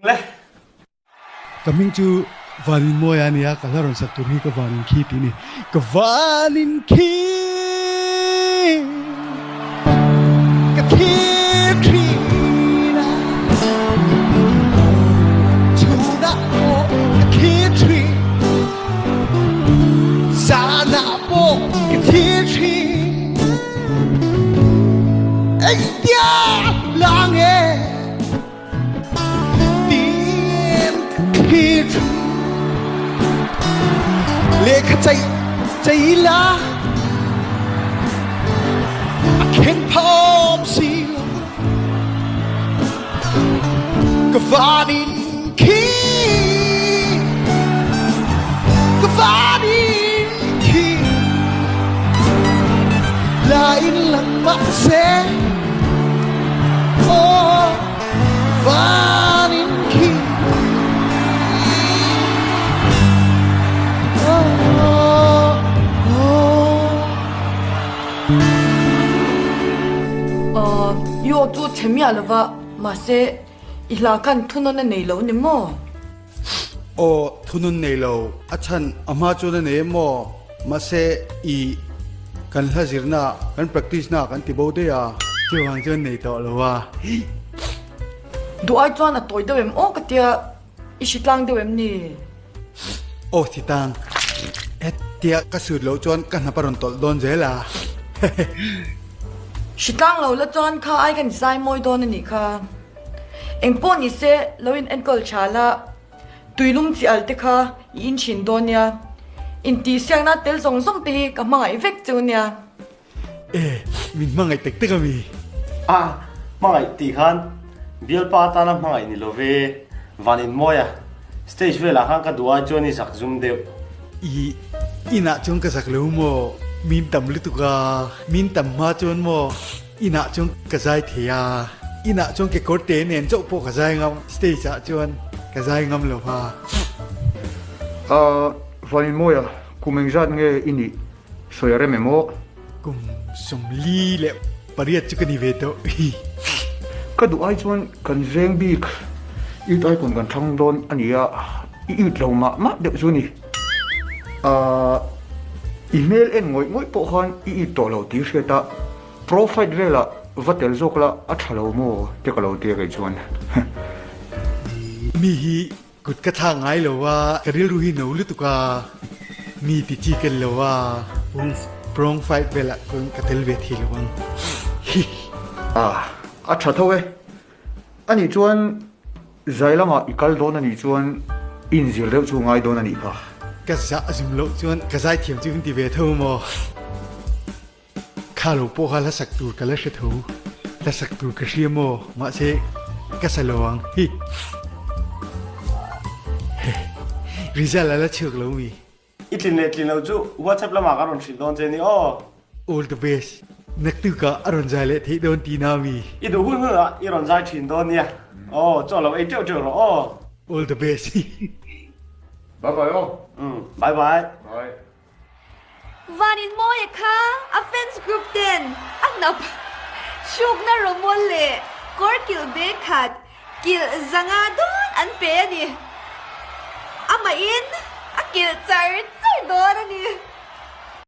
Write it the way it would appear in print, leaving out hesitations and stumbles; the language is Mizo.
Le. Ka hming chu Vaninmawia a nia, ka hla rawn sak tur hi ka vanin khi tih a ni. Ka vanin khi ka thlir thin a, chhunah pawh ka thlir thin, zanah pawh ka thlir thin, engtia la nge? Lehkha ceih cei la a khen phawm si lo ka van in khi ka van in khi la in lang mah se aw van in khi I aw chu chhe miah lova, mahse i hla khan thunawn a nei lo ni maw? Aw, thunawn nei lo, a chhan a hma chuan a nei em maw? Mahse i kan hla zirna, kan practice na kan ti bo daih a, chuvang chuan nei tawh lo a. Duh ai chuan a tawi deuh em aw ka tia, i hri tlang deuh em ni? Aw hri tang, hetia ka sut loh chuan ka hnap a rawn tawlh dawn zel a. Hri tlang lo la chuan kha ai kan zai mawi dawn a nih kha. Engpawh ni se lo in enkawl tha la. Tuilum chi al te kha i in thin dawn nia. Intihsiakna tel zawng zawng te hi ka hmangaih vek cheu nia. E, min hmangaih tak tak a mi. A, hmangaih tih khan bialpa atana hmangaih ni lo ve, van in mawi a, stage velah khan ka duh ai chuan i zak zum deuh. I inah chuan ka zak lo maw? Min tam lutuk a, min tam hma chuan maw? Inah chuan ka zai thei a, inah chuan kekawr te nen chauh pawh ka zai ngam, stage ah chuan ka zai ngam lo va. Ahh, Vaninmawia, kum engzat nge i nih sawi a rem em aw? Kum 48 chu ka ni ve tawh. Ka duh ai chuan kan veng bik it icon kan thlang dawn a ni a, i it lo mah mah deuh chu a ni. Ahh, i hmel en ngawih ngawih pawh khan i it tawh lo tih hriat a, pro fight velah va tel zawk la a tha lo maw te ka lo tia kei chuan. Mi hi kut ka thlak ngai lo a, ka rilru hi no lutuk a, mi ti chi kel lo a, prong fight velah chuan ka tel ve thei lo ang. Hi. Ahh, a tha tho e. Anih chuan Zai lamah i kal dawn anih chuan i inzir deuh chu ngai dawn anih kha. Ka zah zum loh chuan ka zai thiam chu in ti ve tho maw? Kha lo pawh kha hla sak tur ka la hre tho. Hla sak tur ka hria maw? Mahse ka sa lo ang hi. Result a la chhuak lo mi. I tlin leh tlin lo chu WhatsApp lamah ka rawn hrilh dawn che ni aw. All the best. Naktuk ah a rawn zai leh theih dawn ti na mi. I duh hun hun ah i rawn zai thin dawn nia aw. Chaw lo ei teuh teuh rawh aw. All the best. Bye bye aw. Umm bye bye. Bye. Van in mawi kha a fans group ten a hnap hrukna rawmawl leh kawr kilh bag khat Kilh zanga dawn an pe a ni. Amahin a kilh char char dawn a ni.